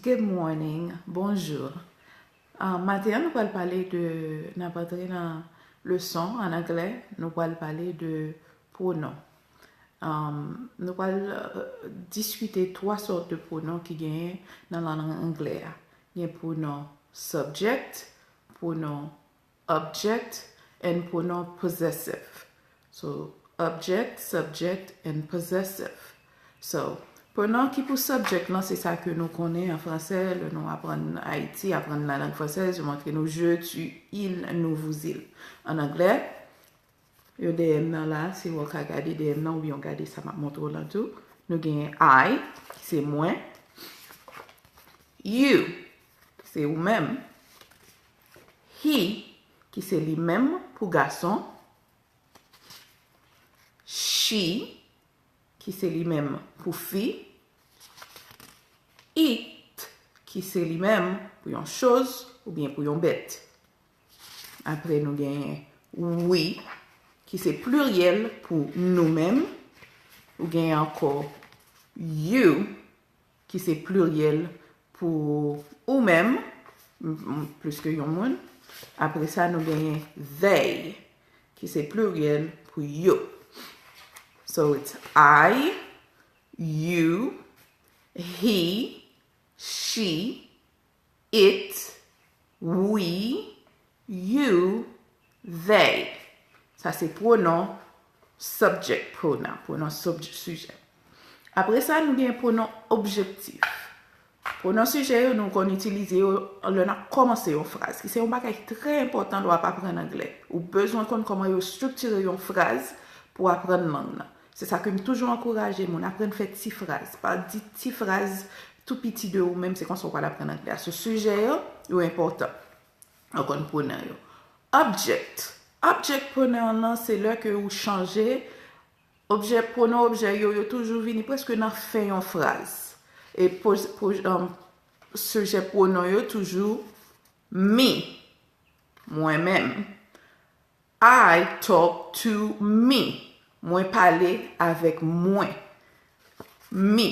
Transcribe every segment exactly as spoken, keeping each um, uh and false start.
Good morning, bonjou. Ah, maten an, nou pral pale de, n ap antre nan leson an anglè, nou pral pale de pwonon. Um, nou pral, euh, diskite twa sòt de pwonon ki genyen nan lang anglè a. Gen pwonon subject, pwonon object, and pwonon possessive. So, object, subject, and possessive. So, pwonon ki pou subject lan, se sa ke nou konnen an fransè, lè nou aprann Ayiti, aprann la langue française, yo montre nou je, tu, il, nous, vous, il. An anglè, yo dèyè m nan la, si w ka gade dèyè m nan, oubyen w gade sa m ap montre w lan tou. Nou genyen I, ki se mwen. You, ki se ou menm. He, ki se li menm pou gason. She, ki se li menm pou fi. It, ki se li menm pou yon choz oubyen pou yon bèt. Apre, nou genyen we, ki se pliryèl pou nou menm. Ou genyen ankò you, ki se pliryèl pou ou menm, m- m- plis ke yon moun. Apre sa, nou genyen they, ki se pliryèl pou yo. So it's I, you, he, she, it, we, you, they. Sa se pwonon subject pronoun, pwonon subject, sijè. Apre sa, nou gen pwonon objektif. Pwonon sijè yo, nou konn itilize yo lè n ap kòmanse yon fraz, ki se yon bagay trè enpòtan lè w ap aprann anglè. Ou bezwen konn kòman yo estriktire yon fraz pou w aprann lang nan. Se sa ke m toujou ankouraje moun, aprann fè ti fraz. Pa di ti fraz tou piti de ou menm, se konsa w pral aprann anglè a. So, sijè yo, yo enpòtan. Ou konn pwonon yo. Object. Object pronoun nan, se lè ke ou chanje. Objè, pwonon objè yo, yo toujou vini prèske nan fen yon fraz. E po- po- um, sijè pwonon yo toujou me, mwen menm. I talk to me. Mwen pale avèk mwen. Me.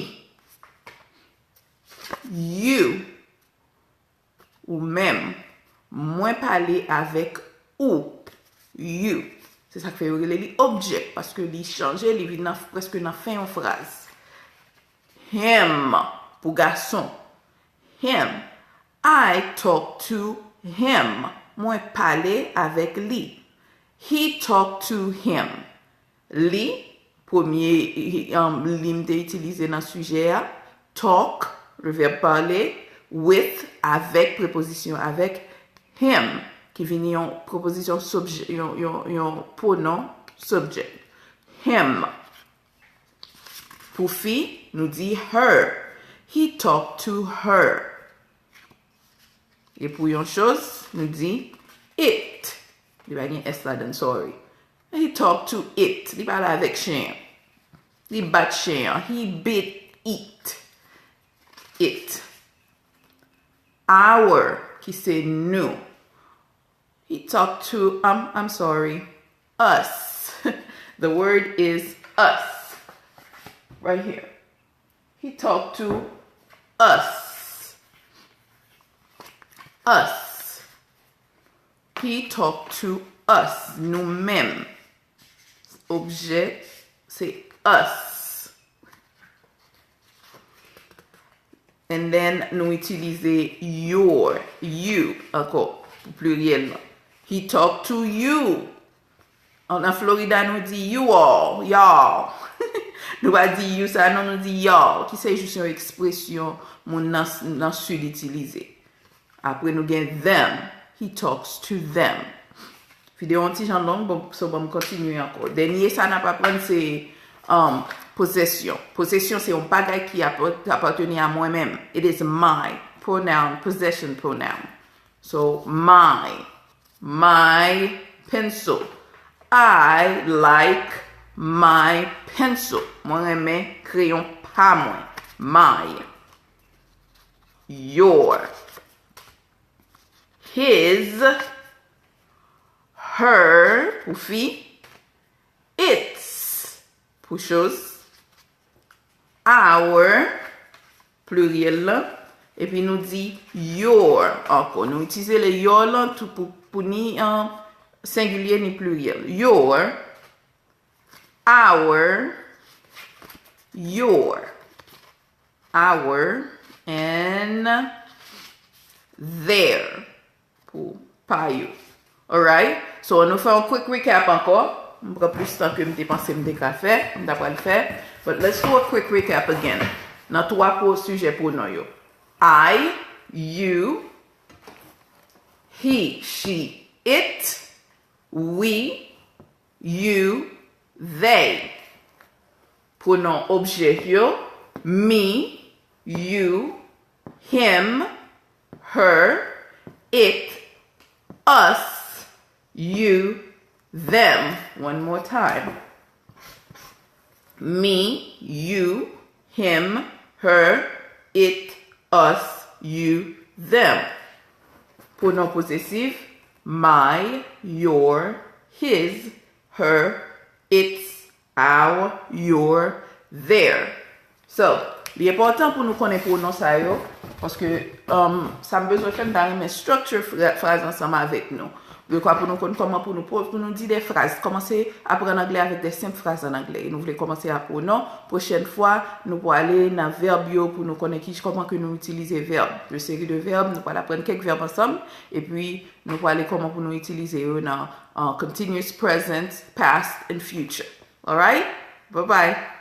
You. Ou menm. Mwen pale avèk ou. You. Se sa k fè yo rele li object, paske li chanje, li vin nan, prèske nan fen yon fraz. Him, pou gason. Him. I talk to him. Mwen pale avèk li. He talk to him. Li, premye, um, li m te itilize nan sijè a. Talk, le verbe parler. With, avèk, prepozisyon avèk. Him, ki vini yon prepozisyon subject, yon, yon, yon pwonon subject. Him. Pou fi, nou di her. He talked to her. E pou yon choz, nou di it. Li pa gen S ladan, sorry. He talked to it. Li pale avèk chen an. Li bat chen an. He beat it. It. Our, ki se nou. He talked to, um, I'm sorry, us. The word is us. Right here. He talked to us. Us. He talked to us. Nou menm. Objè, se us. And then, nou itilize your, you, ankò, pou pliryèl lan. He talked to you. An, nan Florida, nou di you all, y'all. Nou pa di you sa, non, nou di y'all, ki se jis yon ekspresyon moun nan, nan Sid itilize. Apre, nou gen them. He talks to them. Videyo an ti jan long, bon, so ban m kontinye ankò. Dènye sa n ap aprann se, um, posesyon. Posesyon se yon bagay ki ap- apateni a mwen menm. It is my pronoun, possession pronoun. So, my, my pencil. I like my pencil. Mwen renmen kreyon pa mwen. My. Your. His. Her, pou fi. Its, pou choz. Our, pliryèl lan. Epi nou di your ankò. Nou itilize le your lan tou pou, pou ni an sengilye ni pliryèl. Your, our, your, our, and their pou pa yo. Alright? So, nou fè yon quick recap ankò. M pran plis tan ke m te panse m te ka fè, m ta pral fè. But let's do a quick recap again. Nan twa po sijè pwonon yo. I, you, he, she, it, we, you, they. Pwonon objè yo, me, you, him, her, it, us, you, them. One more time. Me, you, him, her, it, us, you, them. Pwonon posesif, my, your, his, her, its, our, your, their. So, li enpòtan pou nou konnen pwonon sa yo, paske um, sa m bezwen fè, m ta renmen structure fra- fraz ansanm avèk nou. Dekwa pou nou konn kòman pou nou po- pou nou di de fraz. Kòmanse aprann anglè avèk de senp fraz an anglè. E nou vle kòmanse a pwonon. Pwochèn fwa, nou pou ale nan vèb yo pou nou konnen ki kòman ke nou itilize vèb. Yon seri de vèb, nou pral aprann kèk vèb ansanm. Epi, nou pou ale kòman pou nou itilize yo nan uh, continuous present, past, and future. Alright? Bye bye.